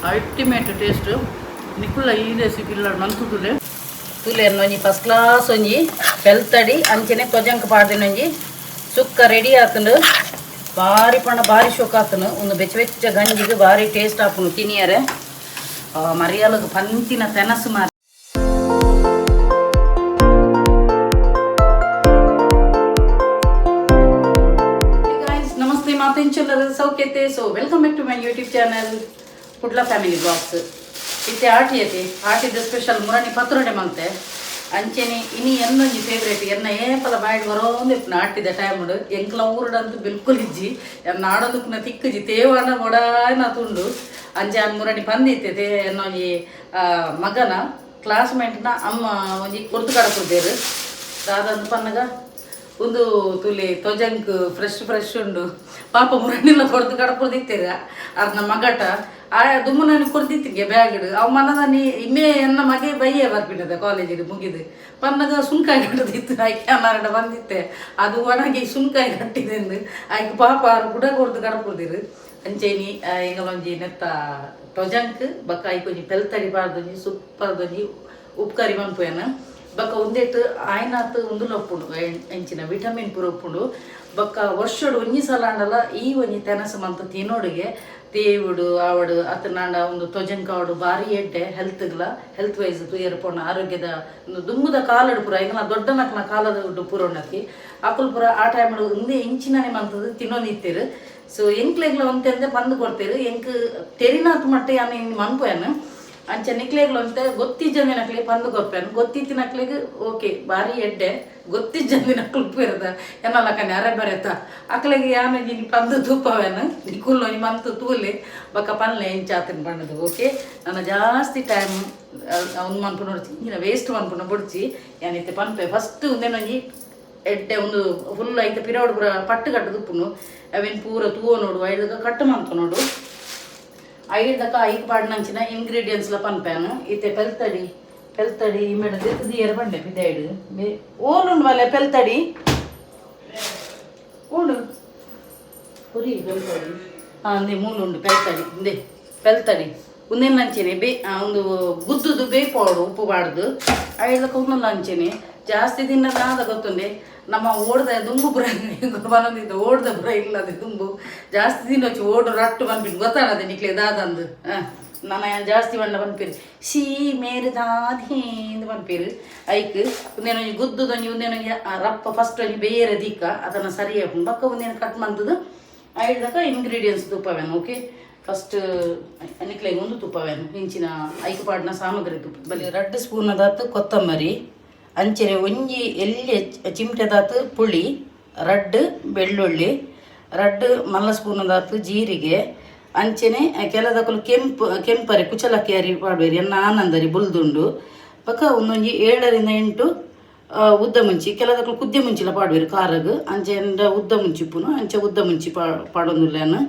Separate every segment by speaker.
Speaker 1: Ultimate taste. ನಿಕುಲ್ಲ ಈ recipe ಇಲ್ಲ ಮಂತುದುಲೆ. ತುಲೆನ್ ಒಂಜಿ ಫಸ್ಟ್ ಕ್ಲಾಸ್ ಒಂಜಿ ಪೆಲ್ತಡಿ ಅಂಚನೆ ತೊಜಂಕ್ ಪಾಡ್ದಿನೊಂಜಿ ಸುಕ್ಕ ರೆಡಿ ಆತುಂಡು. ಬಾರಿ ಪಂಡ ಬಾರಿ ಶೋಕ ಆತುಂಡು. ಒಂದು ಬೆಚ್ಚ ಬೆಚ್ಚ ಗಂಜಿಗೆ ಬಾರಿ ಟೇಸ್ಟ್ ಆಪುಂಡು ತಿನಿಯರೆ. ಮರಿಯಾಲಗ್ ಪಂತಿನ ತೆನಸು ಮಾರಿ. Guys, namaste ಮಾತೆಂಚಲ್ಲರ ಸೌಖ್ಯತೆ. So welcome back to my YouTube channel Kudla family blogs. ಇತ್ತೆ ಆಟಿ ಐತಿ, ಆಟಿದ ಸ್ಪೆಷಲ್ ಮುರಣಿ ಪತ್ರೊಡೆ ಮಂತೆ. ಅಂಚೆನೆ ಇನಿ ಎನ್ನೊಂಜಿ ಫೇವ್ರೇಟ್ ಎನ್ನ ಏಪಲ ಬಾಯಿಡ್ ಬರೋಂದು ಇಪ್ಪುನ ಆಟಿದ ಟೈಮ್ಡ್. ಎಂಕ್ಲ ಊರುಡಂತೂ ಬಿಲ್ಕುಲ್ ಇಜ್ಜಿ, ಎನ್ನ ಆಡೋದಕ್ಕನ ತಿಕ್ಕುಜಿ ತೇವಾಣ ಮೊಡಾನ ತುಂಡು. ಅಂಚೆ ಅನ್ ಮುರಣಿ ಪಂದಿತ್ತೆ ತೇ ಎನ್ನೊಂಜಿ ಮಗನ ಕ್ಲಾಸ್ಮೇಟ್ನ ಅಮ್ಮ ಒಂಜಿ ಕೊರ್ತು ಕಡಪುದೇರು ದಾದಂದು ಪನ್ನಗ ಒಂದು ತುಲಿ ತೊಜಂಕ್ ಫ್ರೆಶ್ ಫ್ರೆಶ್ ಉಂಡು. ಪಾಪ ಮುರಣಿಲ್ಲ ಕೊರ್ದು ಕಡಪುರ್ದಿತ್ತೀರ ಅರ್ನ ಮಗಟ ಆ ದುಮ್ಮು ಕೊರ್ದಿತ್ತಿಗೆ ಬ್ಯಾಗ್. ಅವ್ ಮನದಾನಿ ಇಮ್ಮೆ ಎನ್ನ ಮಗೆ ಬಯ್ಯೆ ಬರ್ಪಿನದ ಕಾಲೇಜಿಗೆ ಮುಗಿದು ಪನ್ನಗ ಸುಂಕಾಯಿ ಕಟ್ಟದಿತ್ತು. ಆಯ್ಕೆ ಅನ್ನಾರಡ ಬಂದಿತ್ತೆ, ಅದು ಒಣಗಿ ಸುಂಕಾಯಿ ಕಟ್ಟಿದೆ ಆಯ್ಕೆ. ಪಾಪ ಆರು ಗುಡ ಕೊರ್ದು ಕಡಪುರ್ದಿರು. ಅಂಚೆನಿ ಎಂಗಲೊಂಜಿ ನೆತ್ತ ತೊಜಂಕ್ ಬಕ್ಕ ಐಕೊಂಜಿ ಪೆಲ್ತಡಿ ಪಾಡ್ದೊಂಜಿ ಸೂಪರ್ದೊಂಜಿ ಉಪ್ಕರಿ ಮನ್ಪುಯನ. ಬೊಕ್ಕ ಉಂದೆಟ್ ಆಯ್ನಾತ್ ಉಂದುಲ ಉಪ್ಪುಂಡು, ಎಂಚಿನ ವಿಟಮಿನ್ ಪೂರ ಉಪ್ಪುಂಡು. ಬೊಕ್ಕ ವರ್ಷಡ್ ಒಂಜಿ ಸಲ ಆಂಡಲ ಈ ಒಂಜಿ ತೆನಸು ಮಂತ್ ತಿನೋಡುಗೆ. ತೇವುಡು ಆವಡು ಅತ್ತನಾಂಡ ಒಂದು ತೊಜಂಕ್ ಆವಡು ಬಾರಿ ಎಡ್ಡೆ ಹೆಲ್ತ್ಗ್ಲ. ಹೆಲ್ತ್ ವೈಸ್ ತೂಯರ್ ಪೋಣ ಆರೋಗ್ಯದ ಒಂದು ದುಂಬುದ ಕಾಲಡ್ ಪೂರ ಎಂಕಲ್ನ ದೊಡ್ಡನಕ್ನ ಕಾಲದ ಪೂರ ಉನ್ನತಿ ಅಕುಲು ಪೂರ ಆ ಟೈಮ್ ಉಂದೇ ಇಂಚಿನನೆ ಮಂತದು ತಿನ್ನೊಂದಿತ್ತೆರ್. ಸೊ ಎಂಕ್ಲೆಗ್ಲ ಒಂತೆಂದೆ ಪಂದ್ ಕೊಡ್ತೇರು. ಎಂಕ್ ತೆರಿನಾತ್ ಮಟ್ಟ ಯಾನ್ ಮನ್ಪುವೆನ್. ಅಂಚ ನಿಕ್ಲೆಗ್ಲ ಒಂತೆ ಗೊತ್ತಿಜ್ಜಂದಿನಕ್ಲೆಗ್ ಪಂದ್ ಕೊರ್ಪೆನ್. ಗೊತ್ತಿತ್ತಿನಕ್ಲೆಗ್ ಓಕೆ, ಬಾರಿ ಎಡ್ಡೆ. ಗೊತ್ತಿಜ್ಜಂದಿನಕ್ಲು ಉಪ್ಪುವೆರ್ದ ಎನ್ನಲಕನೆ ಅರೆ ಬರೆತ ಅಕ್ಲೆಗ್ ಯಾನ್ ಒಂಜಿ ಪಂದ್ ತೂಪವೆನ್. ನಿಕುಲು ಒಂಜಿ ಮಂತ್ ತೂಲೆ, ಬೊಕ್ಕ ಪನ್ಲೆ ಎಂಚಾತನ್ ಪಂಡುದು. ಓಕೆ, ನನ್ನ ಜಾಸ್ತಿ ಟೈಮ್ ಉಂದು ಮನ್ಪುನ ಇಂಚಿನ ವೇಸ್ಟ್ ಮನ್ಪುನ ಬೊಡ್ಚಿ. ಯಾನ್ ಇತ್ತೆ ಪನ್ಪೆ. ಫಸ್ಟ್ ಉಂದೆನೊಂಜಿ ಎಡ್ಡೆ ಒಂದು ಫುಲ್ ಐತ ಪಿರವಡು ಪೂರ ಪಟ್ಟು ಕಟ್ಟುದು ಉಪ್ಪುನು. ಅವೆನ್ ಪೂರ ತೂವ ನೋಡು, ಐದಕ ಕಟ್ಟು ಮಂತ ನೋಡು. ಐದಕ ಐಕ್ ಪಾಡ್ನಂಚಿನ ಇಂಗ್ರೀಡಿಯೆಂಟ್ಸ್ಲ ಪನ್ಪೇನು. ಇತ್ತೆ ಪೆಲ್ತಡಿ ಪೆಲ್ತಡಿ ಇಮೆಡ ದೆತ್ತ್ ಪಂಡೆ ಪಿದೈಡ್ ಓಲುಂಡು ಮಲ್ಲೆ ಪೆಲ್ತಡಿ ಓಡು ಪುರಿ ಪೆಲ್ತಡಿ. ಹಾಂ, ಅಂದೆ ಮೂಲುಂಡು ಪೆಲ್ತಡಿ. ಇಂದೆ ಪೆಲ್ತಡಿ ಉಂದೆನ್ ಅಂಚೆನೆ ಬೇ ಒಂದು ಗುದ್ದುದು ಬೇಯ್ಪಾಡು ಉಪ್ಪು ಪಾಡ್ದು. ಐದಕ ಉಂದೆಲ್ಲ ಅಂಚೆನೆ ಜಾಸ್ತಿ ದಿನ ದಾದ ಗೊತ್ತುಂಡೆ, ನಮ್ಮ ಓಡ್ದ ದುಂಬು ಪುರ ಬನೊಂದಿದ್ದ ಓಡ್ದ ಪುರ ಇಲ್ಲ. ಅದು ದುಂಬು ಜಾಸ್ತಿ ದಿನ వచ్చి ಓಡು ರಟ್ಟು ಪನ್ಪಿನಿ. ಗೊತ್ತಾನದೆ ನಿಕ್ಲೆ ದಾದಂದು? ನನ ಜಾಸ್ತಿ ಬಣ್ಣ ಪನ್ಪೇರು ಶೀ ಮೇರು ದಾದಿ ಪನ್ಪೇರು. ಐಕ್ ಉಂದೇನೊಂಜಿ ಗುದ್ದುದೊಂಜಿ ಉಂದೇನೊಂಜಿ ರಪ್ಪ ಫಸ್ಟ್ ಒಂಜಿ ಬೇರೆ ದೀಕ ಅದನ್ನು ಸರಿ ಆಪುಂಡು. ಬೊಕ್ಕ ಉಂದೇನು ಕಟ್ ಮಂತದು ಐಡ್ದಕ ಇಂಗ್ರೀಡಿಯೆಂಟ್ಸ್ ತುಪ್ಪವೇನು. ಓಕೆ, ಫಸ್ಟ್ ನಿಕ್ಲೆಗ್ ಒಂದು ತುಪ್ಪವೇನು ಇಂಚಿನ ಐಕ್ ಪಾಡಿನ ಸಾಮಗ್ರಿ ತುಪ್ಪ ಬಲಿ. ರಡ್ಡ್ ಸ್ಪೂನ್ ದಾತ್ ಕೊತ್ತಂಬರಿ, ಅಂಚನೆ ಒಂಜಿ ಎಲ್ಯ ಚಿಮಟೆದಾತ್ ಪುಳಿ, ರಡ್ಡ್ ಬೆಳ್ಳುಳ್ಳಿ, ರಡ್ಡ್ ಮಲ್ಲ ಸ್ಪೂನ್ ದಾತ್ ಜೀರಿಗೆ. ಅಂಚನೆ ಕೆಲದಕುಲು ಕೆಂಪು ಕೆಂಪರಿ ಕುಚಲಕ್ಕಿ ಅರಿ ಪಾಡ್ವೇರಿ, ಎನ್ನ ಆನಂದರಿ ಬುಲ್ದುಂಡು. ಬೊಕ್ಕ ಒಂದೊಂಜಿ 7ರಿಂದ 8 ಉದ್ದ ಮುಂಚಿ. ಕೆಲದಕುಲು ಕುದ್ದೆ ಮುಂಚಿಲ ಪಾಡ್ವೇರು ಖಾರಗ್. ಅಂಚೆ ಉದ್ದ ಮುಂಚಿ ಉಪ್ಪುನು ಅಂಚೆ ಉದ್ದ ಮುಂಚಿ ಪಾಡೊಂದುಲ್ಲೇನು.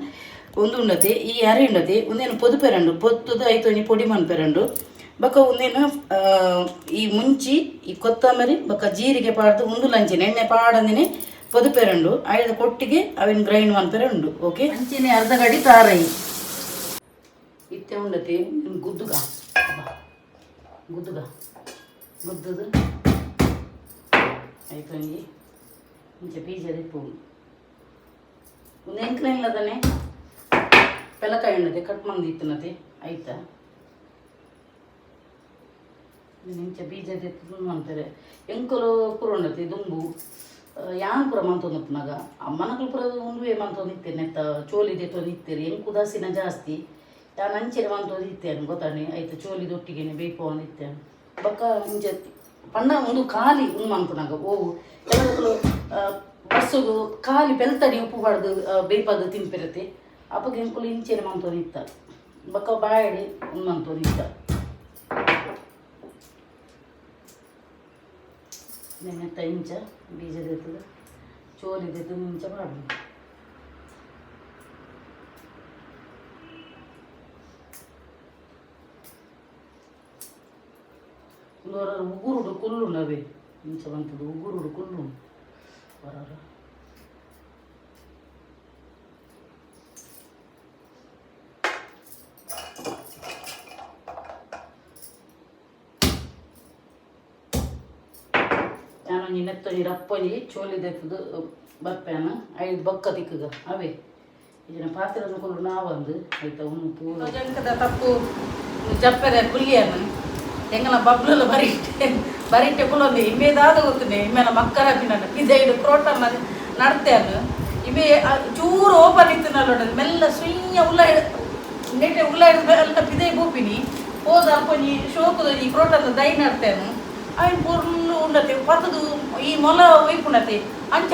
Speaker 1: ಒಂದು ಉಂಡತೆ ಈ ಅರಿ ಉಂಡತೆ. ಒಂದೇನು ಪೊದುಪೆರಂಡು ಪೊತ್ತುದು ಐತ ಒಂಜಿ ಪೊಡಿ ಮನ್ಪೆರಂಡು. ಬೊಕ್ಕ ಉಂದೇನು ಈ ಮುಂಚಿ, ಈ ಕೊತ್ತಂಬರಿ ಬೊಕ್ಕ ಜೀರಿಗೆ ಪಾಡ್ದು ಉಂದುಲಂಚಿನ ಎಣ್ಣೆ ಪಾಡಂದಿನಿ ಪೊದುಪೆರಂಡು. ಐದ ಕೊಟ್ಟಿಗೆ ಅವಿನ ಗ್ರೈಂಡ್ ಮನ್ಪೆರೆ ಉಂಡು. ಓಕೆ, ಅಂಚಿನ ಅರ್ಧ ಗಡಿ ತಾರೈ ಇತ್ತೆ ಉಂಡತಿ. ಗುದ್ದುಗ ಗುದ್ದುಗ ಗುದ್ದುದು ಐತ ಒಂಜಿ ಇಂಚ ಬೀಜದ ಇಪ್ಪು. ಒಂದು ಎಂಕ್ಲ ಇಲ್ಲದನೆ ಪೆಲಕಾಯಿ ಉಂಡತೆ ಕಟ್ ಮಂದಿ ಇತ್ತನತೆ ಆಯ್ತಾ. ಇಂಚ ಬೀಜ ಮನ್ಪೆರೆ ಎಂಕುಲು ಪೂರ ಉಂಡತಿ ದುಂಬು. ಯಾನ್ ಪೂರ ಮಂತೊಂದು ಉಪ್ಪುನಗ ಅಮ್ಮನಕುಲು ಪೂರ ಉಂದುವೇ ಮಂತೊಂದು ಇತ್ತೇನೆ. ನೆತ್ತ ಚೋಲಿ ದೆತ್ತೊಂದು ಇತ್ತೆರ್. ಎಂಕ್ ಉದಾಸೀನ ಜಾಸ್ತಿ, ಯಾನ್ ಅಂಚೆನೆ ಮಂತೊಂದು ಇತ್ತೇನೆ ಗೊತ್ತಾನೆ. ಐತ ಚೋಲಿದೊಟ್ಟಿಗೆನೆ ಬೇಯ್ಪೊಂದು ಇತ್ತೇನೆ. ಬೊಕ್ಕ ಇಂಚ ಪಂಡ ಉಂದು ಖಾಲಿ ಉಂದು ಮನ್ಪುನಗ ಓವು ಕೆಲವೊಂದು ಬರ್ಸೊಗು ಖಾಲಿ ಪೆಲ್ತಡಿ ಉಪ್ಪು ಪಾಡ್ದು ಬೇಯ್ಪಾದ್ ತಿನ್ಪಿರತ್ತೆ. ಅಪಗ ಎಂಕುಲು ಇಂಚೆನೆ ಮಂತೊಂದು ಇತ್ತ. ಬೊಕ್ಕ ಬಾಯಡ್ ಉಂದು ಮಂತೊಂದು ಇತ್ತ. ನೆನೆತ್ತ ಇಂಚ ಬೀಜ ದೆತ್ತುದು ಚೋಲಿ ದೆತ್ತುದು ಇಂಚ ಪಾಡುನು. ಒಂದು ವರ ಉಗುರುಡು ಕುಲ್ಲುಂಡು ಅವೇ ಇಂಚ ಬಂತದ್ದು ಉಗುರುಡು ಕುಲ್ಲುಂಡು ವರ. ಯಾನೊಂಜಿ ನೆತ್ತೊಂಜಿ ರಪ್ಪೊಂಜಿ ಚೋಲಿ ದೆತ್ತದು ಬರ್ಪೇನು ಐದು ಬೊಕ್ಕ ತಿಕ್ಕುಗ ಅವೇ ಇದನ್ನ ಪಾತ್ರೆ ಕುಲ್ಲು ನಾವೊಂದು ಆಯ್ತಾ ಉಣ್ಣು ಪೂರ ಜಂಕದ ತಪ್ಪು ಜಪ್ಪೆರೆ ಪುಲ್ಲಿಯನ್ನು ಎಂಗನ ಬಬ್ಲುಲ ಬರಿಟ್ಟೆ ಬರಿಟ್ಟೆ ಕುಲೊಂದು ಇಮ್ಮೇದಾದ ಗೊತ್ತುನೆ ಇಮ್ಮೇಲ ಮಕ್ಕರ ಪಿನ್ನ ಪಿದೈಡು ಕ್ರೋಟ ನಡ್ತೇನು ಇಮೆ ಚೂರು ಓಪನ್ ಇತ್ತು ನಲ್ಲೋಡ ಮೆಲ್ಲ ಸುಯ್ಯ ಉಲ್ಲ ನೆಟೆ ಉಲ್ಲ ಹಿಡ್ದು ಅಲ್ಪ ಪಿದೈ ಬೋಪಿನಿ ಪೋದ ಅಲ್ಪ ಒಂಜಿ ಶೋಕುದೊಂಜಿ ಕ್ರೋಟದ ದೈ ನಡ್ತೇನು ಅವಿನ ಪೊರ್ಲು ಉಂಡತೆ ಪತ್ತದು ಈ ಮೊಲ ಒಯ್ಪುಂಡತೆ ಅಂಚ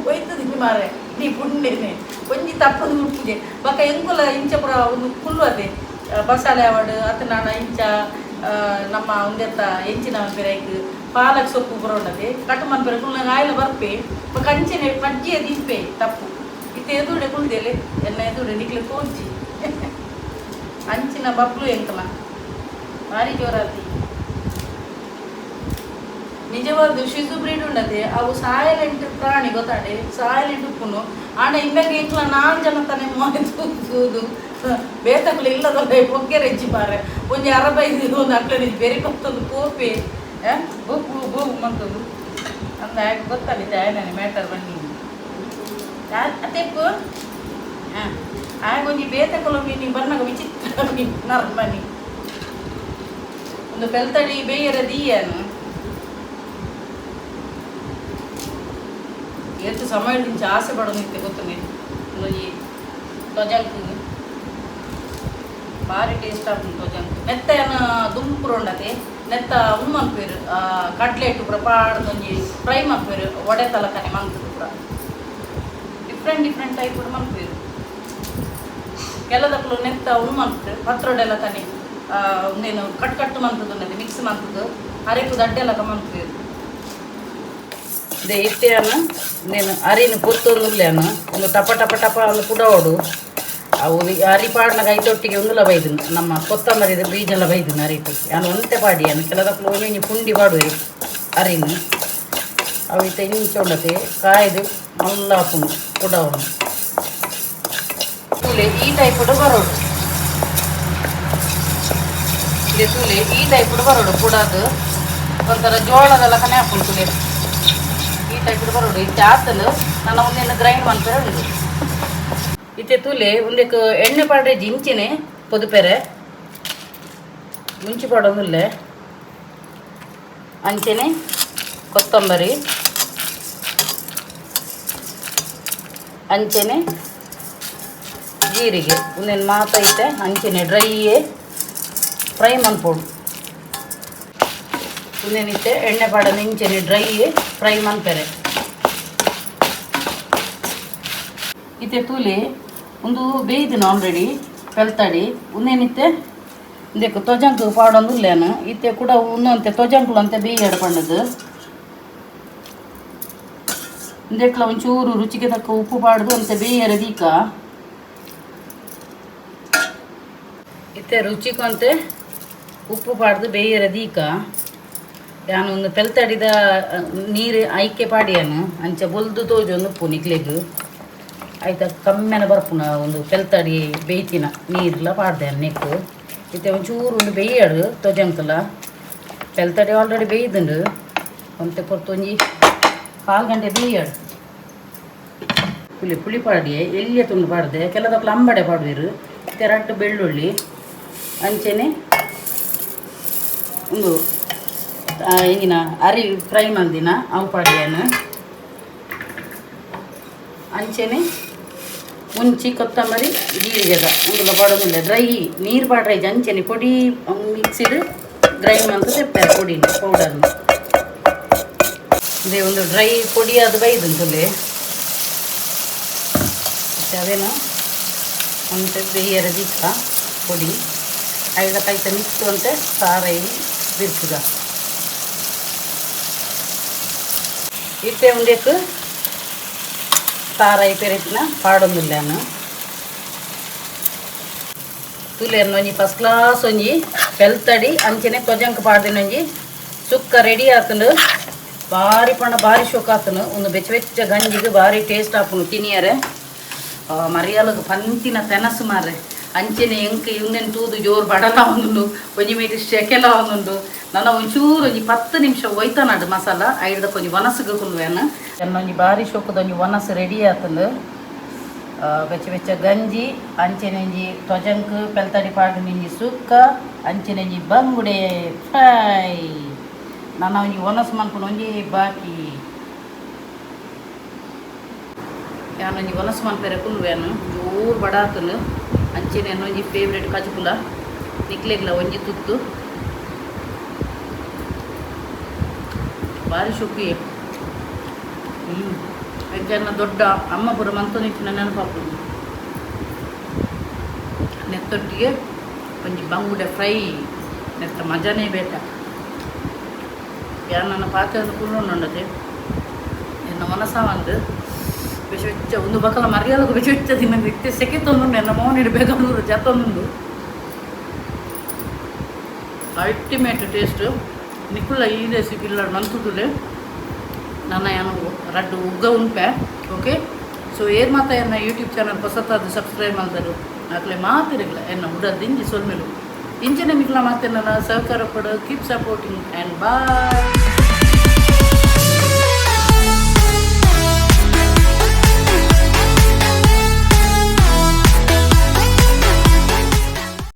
Speaker 1: ಒಯ್ತದೆ ಮಾರೆ ನೀ ಪುಂಡೆನೆ ಒಂಜಿ ತಪ್ಪದು ಉಪ್ಪುಜೆ ಬೊಕ ಎಂಕುಲ ಇಂಚ ಪೂರ ಒಂದು ಕುಲ್ಲು ಅತೆ ಬಸಾಲೆ ಆವಡ್ ಅತ್ತ ನಾನ ಇಂಚ ನಮ್ಮ ಉಂದೆತ್ತ ಎಂಚಿನ ಮನ್ಪೆರೆ ಐಕ್ ಪಾಲಕ್ ಸೊಪ್ಪು ಪೂರ ಉಂಡತೆ ಕಟ್ ಮನ್ಪೆರೆ ಕುಲ್ನಾಗ ಆಯಿಲ ಬರ್ಪೆ ಬೊಕ ಅಂಚನೆ ಪಜ್ಜೆ ದಿಪ್ಪೆ ತಪ್ಪು ಇತ್ತೆ ಎದುರುಡೆ ಕುಲ್ದೆಲೆ ಎನ್ನ ಎದುರುಡೆ ನಿಕ್ಲೆ ತೋಜಿ ಅಂಚಿನ ಬಬ್ಲು ಎಂಕಲ ಭಾರಿ ಜೋರಾತಿ. ನಿಜವಾದ ಶಿಶು ಬ್ರೀಡ್ ಉಂಡತೆ ಅವು ಸಾಯಲೆಂಟ್ ಪ್ರಾಣಿ ಗೊತ್ತಾಂಡೆ ಸಾಯಲೆಂಟ್ ಉಪ್ಪುನು ಆಂಡ ಇಂಬೆಗ್ ಎಂಕ್ಲ ನಾಲ್ ಜನ ತಾನೆ ಮೋನೆ ತೂದು ಬೇತಕುಲು ಇಲ್ಲದಲ್ಲ ಪೊಗ್ಗೆರೆಜ್ಜಿ ಪಾರೆ ಒಂಜಿ ಅರಬೈದು ಒಂದು ಅಕ್ಲೆನ ಬೆರಿ ಕೊತ್ತೊಂದು ಪೋಪೆ ಬೊಬ್ಬು ಬೋಗು ಮಂತೊಂದು ಅಂದ ಆಯ್ತು ಗೊತ್ತಾಗುತ್ತೆ ಆಯ್ತಾನೆ ಮ್ಯಾಟರ್ ಬನ್ನಿ ಅತೆಪ್ಪು ಹಾಂ ಆಗ ಒಂಜಿ ಬೇತಕುಲು ಮೀನಿ ಬನ್ನಗ ವಿಚಿತ್ರ ಮೀನು ನರ್ಮನಿ ಒಂದು ಪೆಲ್ತಡಿ ಬೇಯರ ದೀಯನು ಏತು ಸಮಯ ಆಸೆ ಪಡೋದಿತ್ತೆ ಗೊತ್ತುಂಡೆ ಒಂಜಿ ತೊಜಂಕ್ ಭಾರಿ ಟೇಸ್ಟ್ ಆಪುಂಡು ತೊಜಂಕ್ ನೆತ್ತನ ದುಂಪುರು ಉಂಡತೆ ನೆತ್ತ ಉಂದು ಮನ್ಪುವೆರ್ ಕಟ್ಲೆಟ್ ಪೂರ ಪಾಡ್ದ್ ಒಂಜಿ ಫ್ರೈ ಮನ್ಪುವೆರ್ ವಡೆ ತಲಕನೆ ಮಂತುದು ಪೂರ ಡಿಫ್ರೆಂಟ್ ಡಿಫ್ರೆಂಟ್ ಟೈಪ್ ಮನ್ಪುವೆರ್. ಕೆಲದಕ್ಲು ನೆತ್ತ ಉಂದು ಮನ್ಪುವೆರ್ ಪತ್ರೊಡೆ ಲಕನೆ ಉಂದೇನು ಕಟ್ ಕಟ್ ಮಂತುದು ಉಂಡತೆ ಮಿಕ್ಸ್ ಮಂತುದು ಅರೆಕು ದಡ್ಡೆ ಲಕ ಮನ್ಪುವೆರ್. ಇತ್ತೆಯನ್ನು నేను ಅರಿನ ಪೊತ್ತೊಂದುಲ್ಲೇನು ಒಂದು ಟಪ ಟಪ ಟಪ ಒಂದು ಕುಡವಡು ಅವು ಅರಿ ಪಾಡ್ನಾಗ ಐತೊಟ್ಟಿಗೆ ಒಂದುಲ ಬೈದು ನಮ್ಮ ಕೊತ್ತಂಬರಿದ ಬೀಜಲ ಬೈದು ಅರಿಟು ಯಾನು ಒಂತೆ ಪಾಡಿಯಾನು ಕೆಲದಕ್ಲು ಒಂಜಿ ಪುಂಡಿ ಪಾಡುವೆ ಅರಿನ ಅವು ಇತ್ತೆ ಇಂಚ ಉಂಡತೆ ಕಾಯ್ದು ಮಲ್ಲ ಆಪುಂಡು ಕುಡವಡು ತೂಲೆ ಈ ಟೈಪುಡು ಬರೋಡು ಇದೆ ತೂಲೆ ಈ ಟೈಪುಡು ಬರೋಡು ಕುಡದು ಒಂಥರ ಜೋಳದ ಲಕನೆ ಆಪುಂಡು ತೂಲೆ ಈ ಟೈಪ್ ಬರೋಡು ಇತ್ತೆ ಆತಲು ನನ್ನ ಒಂದೇನು ಗ್ರೈಂಡ್ ಮನ್ಪೆರೆ ಉಂಡು ಇತ್ತೆ ತೂಲೆ ಒಂದಕ್ಕೆ ಎಣ್ಣೆ ಪಾಡ್ರೆ ಜಿಂಚಿನೆ ಪೊದುಪೆರೆ ಮುಂಚಿ ಪಾಡೊಂದುಲ್ಲೆ ಅಂಚೆನೆ ಕೊತ್ತಂಬರಿ ಅಂಚೆನೆ ಜೀರಿಗೆ ಒಂದೇನು ಮಾತೈತೆ ಅಂಚೆನೆ ಡ್ರೈಯೇ ಫ್ರೈ ಮನ್ಪೊಡು ಒಂದೇನಿತ್ತೆ ಎಣ್ಣೆ ಪಾಡೋದು ಇಂಚೆನೆ ಡ್ರೈ ಫ್ರೈ ಮನ್ಪೆರೆ ಇತ್ತೆ ತೂಲೆ ಒಂದು ಬೇಯ್ದಿನ ಆಲ್ರೆಡಿ ಪೆಲ್ತಾಡಿ ಒಂದೇನಿತ್ತೆ ಇಂದಕ್ಕೆ ತೊಜಂಕ್ ಪಾಡೊಂದುಲ್ಲೇನು ಇತ್ತೆ ಕೂಡ ಒಂದಂತೆ ತೊಜಂಕ್ಲು ಅಂತೆ ಬೇಯ್ಯಾಡ ಪಂಡದು ಇಂದೆಕ್ಲ ಒಂಚೂರು ರುಚಿಗೆ ತಕ್ಕ ಉಪ್ಪು ಪಾಡ್ದು ಅಂತೆ ಬೇಯರ ದೀಕ ಇತ್ತೆ ರುಚಿಕೊಂತೆ ಉಪ್ಪು ಪಾಡ್ದು ಬೇಯರ ದೀಕ ಯಾನು ಒಂದು ಪೆಲ್ತಡಿದ ನೀರು ಐಕೆ ಪಾಡಿಯಾನು ಅಂಚ ಬೊಲ್ದು ತೋಜೊಂದು ಉಪ್ಪು ನಿಕ್ಲೆಗ್ ಆಯ್ತ ಕಮ್ಮೆನ ಬರ್ಪುನ ಒಂದು ಪೆಲ್ತಡಿ ಬೇಯ್ತಿನ ನೀರ್ಲ ಪಾಡ್ದೆ ನೆಕ್ಕು ಇತ್ತೆ ಒಂಚೂರು ಒಂದು ಬೇಯಾಡು ತೊಜಂಕಲ ಪೆಲ್ತಡಿ ಆಲ್ರೆಡಿ ಬೇಯ್ದುಂಡು ಒಂತೆ ಪೊರ್ತು ಒಂಜಿ ಕಾಲು ಗಂಟೆ ಬೇಯಾಡು ಪುಳಿ ಪುಳಿ ಪಾಡಿಯೆ ಎಲ್ಲಿಯ ತುಂಡು ಪಾಡ್ದೆ ಕೆಲದಕ್ಲು ಅಂಬಡೆ ಪಾಡುವೆರು ಇತ್ತೆ ರಡ್ಡು ಬೆಳ್ಳುಳ್ಳಿ ಅಂಚೆನೆ ಒಂದು ಎಂಜಿನ ಅರಿ ಫ್ರೈ ಮಂದಿನ ಅವು ಪಾಡಿಯಾನ ಅಂಚೆನೆ ಮುಂಚಿ ಕೊತ್ತಂಬರಿ ಜೀರಿಗೆದ ಉಂದುಲ ಪಾಡೊಂದಿಲ್ಲ ಡ್ರೈ ನೀರು ಪಾಡ್ರೆ ಅಂಚೆನೆ ಪೊಡಿ ಮಿಕ್ಸಿಡ್ ಗ್ರೈಂಡ್ ಮಂತ್ ತೆಪ್ಪೆ ಪೊಡಿ ಪೌಡರ್ನ ಇದೇ ಒಂದು ಡ್ರೈ ಪೊಡಿ ಅದು ಬೈದುಂತುಲೆ ಮತ್ತೆ ಅವೇನು ಅಂತೆ ಬೇಯರ ದೀಕ ಪೊಡಿ ಐದ ಕೈತ ಮಿಕ್ಸ್ ಅಂತೆ ಸಾರೈ ಬಿರ್ತದ ಇತ್ತೆ ಒಂದೇಕ್ ತಾರಾಯಿ ಪೆರೆಪಿನ ಪಾಡೊಂದುಲ್ಲಾನು ತುಲೆರ್ನ ಒಂಜಿ ಫಸ್ಟ್ ಕ್ಲಾಸ್ ಒಂಜಿ ಪೆಲ್ತಡಿ ಅಂಚನೆ ತೊಜಂಕ್ ಪಾಡ್ದಿನ ಒಂಜಿ ಸುಕ್ಕ ರೆಡಿ ಆತುಂಡು ಬಾರಿ ಪಂಡ ಬಾರಿ ಶೋಕ್ ಆತುಂಡು ಒಂದು ಬೆಚ್ಚ ಬೆಚ್ಚ ಗಂಜಿಗೆ ಬಾರಿ ಟೇಸ್ಟ್ ಆಪುಂಡು ತಿನಿಯರೆ ಮರಿಯಾಲಗ್ ಪಂತಿನ ತೆನಸು ಮಾರ್ರೆ. ಅಂಚೆನೆ ಎಂಕ್ ಇಂದೆನ್ ತೂದು ಜೋರು ಬಡಲ ಒಂದುಂಡು, ಒಂಜಿ ಮೈಟ್ ಶೆಕೆಲ ಒಂದುಂಡು. ನನ್ನ ಒಂಚೂರು ಒಂಜಿ 10 ನಿಮಿಷ ಒಯ್ತನಾಡು ಮಸಾಲ ಐಡ್ದಕ್ಕೆ ಒಂಜಿ ಒನಸ್ಗೆ ಕುಲ್ವೇನು. ಎನ್ನ ಒಂಜಿ ಬಾರಿ ಶೋಕದ ಒಂಜಿ ಒನಸ್ ರೆಡಿ ಆತಂದು. ಬೆಚ್ಚ ಬೆಚ್ಚ ಗಂಜಿ, ಅಂಚೆನೆ ಒಂಜಿ ತೊಜಂಕ್ ಪೆಲ್ತಡಿ ಪಾಡು ಒಂಜಿ ಸುಕ್ಕ, ಅಂಚೆನೆ ಒಂಜಿ ಬಂಗುಡೆ ಫ್ರೈ. ನನ್ನ ಒಂಜಿ ಒನಸ್ ಮನ್ಪುನ ಒಂಜಿ ಬಾಕಿ. ಯಾನೊಂಜಿ ಒನಸ್ ಮನ್ಪೆರೆ ಕುಲ್ವೇನು. ಜೋರು ಬಡಾತುಂಡು. ಅಂಚೆನೆ ಒಂಜಿ ಫೇವ್ರೇಟ್ ಕಜುಕುಲ. ನಿಕ್ಲೆಗ್ಲ ಒಂಜಿ ತುತ್ತು. ಬಾರಿ ಶುಕ್ಕಿ. ಎಂಚನ ದೊಡ್ಡ ಅಮ್ಮ ಪೂರ ಮಂತೊಂದಿತ್ತಿನ ನೆನಪಾಪುಂಡು. ನೆತ್ತೊಟ್ಟಿಗೆ ಒಂಜಿ ಬಂಗುಡೆ ಫ್ರೈ, ನೆತ್ತ ಮಜಾನೇ ಬೇಟ. ಯಾನ್ ನನ್ನ ಪಾತ್ರೆ ಕುಲ್ಲುಂಡುಂಡತೆ. ಎನ್ನ ಮನಸ ಒಂದು ಬೆಚ್ಚ ಬೆಚ್ಚ ಒಂದು ಬಕಲ ಮರ್ಯಾದకు ಬೆಚ್ಚ ಬೆಚ್ಚ ತಿನ್ನಂಗೆ. ಇತ್ತೆ ಸೆಕೆ ತೊಂದುಂಡು. ಎನ್ನ ಮೋನಿಡ್ ಬೆಂಗಳೂರು ಜತ್ತೊಂದುಂಡು. Ultimate taste. ನಿಕುಲ್ಲ ಈ ರೆಸಿಪಿ ಇಲ್ಲ ಮಂತುದುಲೆ. ನನ್ನ ಏನು ರಡ್ಡು ಉಗ್ಗ ಉಂಪೆ. ಓಕೆ, ಸೊ ಏರ್ ಮಾತ ಎನ್ನ ಯೂಟ್ಯೂಬ್ ಚಾನಲ್ ಹೊಸತಾದ ಸಬ್ಸ್ಕ್ರೈಬ್ ಮಲ್ದರು ಅಕ್ಲೆ ಮಾತಿರಗಿಲ್ಲ ಎನ್ನ ಉಡಲ್ ದಿಂಜಿ ಸೊಲ್ಮೆಲು. ಇಂಚನೆ ನಿಕ್ಲ ಮಾತೆ ನನ್ನ ಸಹಕಾರ ಕೊಡು. Keep supporting and boy.